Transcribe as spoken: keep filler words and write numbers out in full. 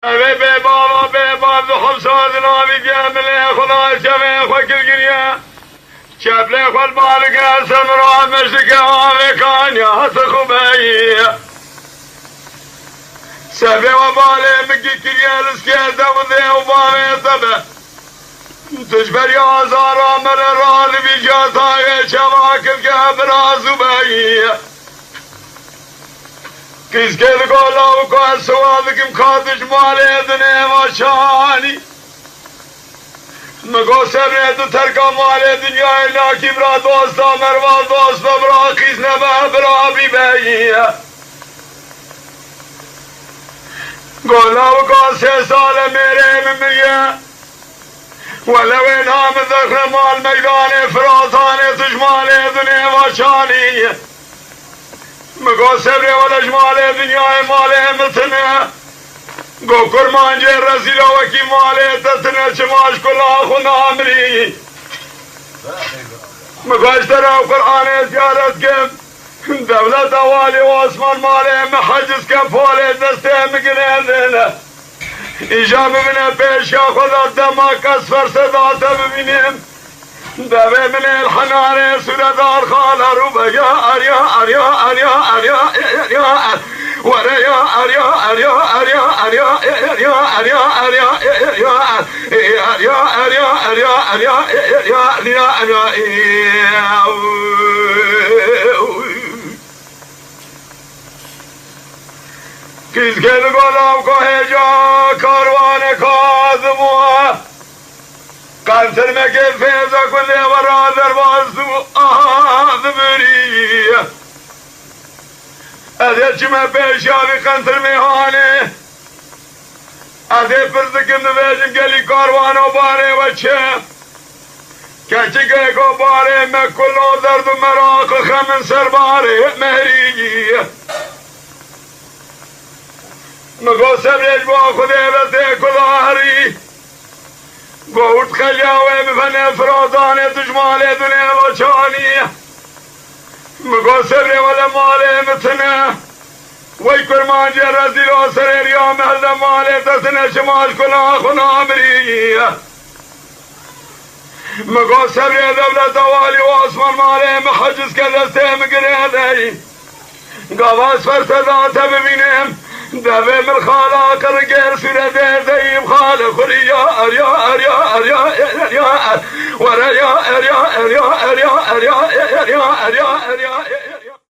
Evê bê bava bê bav di hepsa di navî gemilê xwe da çevê xwe kir giriye. Çeplê xwe li ba dike, ser min re hemêş dike, avê kaniya hesir xwe beyî. Servê we balê min kî kiriye, liskê te û dê û bavê te be. Tu ji ber ya azara me re radibî, ca tayê çava kir ke biraz û beyî. Qîzkê digo lawika ez siwa dikim ka tu ji malê dinê va çanî. Min got sebrê tu terka malê dinyayê nakî bira dosta merva dost be bira qîz nebe bira bîbeyî. Got lawika sê sal e mêrê min biriye. Wele wê niha min dexne mal meydanê Firatanê tu ji malê dinê va çanî. Min got sebrê wele ji malê dinyayê malê min tune. Got kurmancê rezîla wekî malê te tune çima ji kula xwe namirî. Min got ji te re ew Qur'anê ziyaret kim. Dewleta walî û asman malê min heciz ke polê destê min girêdin. Îja bibine pêşiya xwe de dema kes ferse da te bibînim. Devê min ê li henarê sûre dar xala rû be ya er ya er ya er ya er ya er ya er. Were ya er ya er ya er ya er ya er ya er ya er ya er ya er ya er ya er ya er ya er ya er ya er ya er ya er ya er ya er ya. Qîzkê digo lawka hêja karwanê Kazim û qentirmekê fêze ku lê we ra derbas dibû, aha dibirî. Ez ê çime pêşiya vî qentirmê hanê. Ez ê pirs dikim, dibêjim gelî karwano barê we çi? Keçikêko barê me kulo derd û meraq û xem in ser barê mehrî. Min got sebrê ji bo Xwedê ve tê ku daherî. Got û xeliya wê bifene Firatanê tu ji malê dinê ve çanî. Min got sebrê wele malê min tune. Wey kurmancê rezîl o serê riya me helde malê te tune çima ji kula xwe namirî. Min got sebrê dewleta walî û asman malê min heciz ke destê min girê dey. Gava ez ferse da te bibînim. Devê min xala qirigêr sûre dê deyîm xalê xurî ya er ya er ya er ya er ya er. Were ya er ya er ya er ya er ya er ya er ya er ya er ya.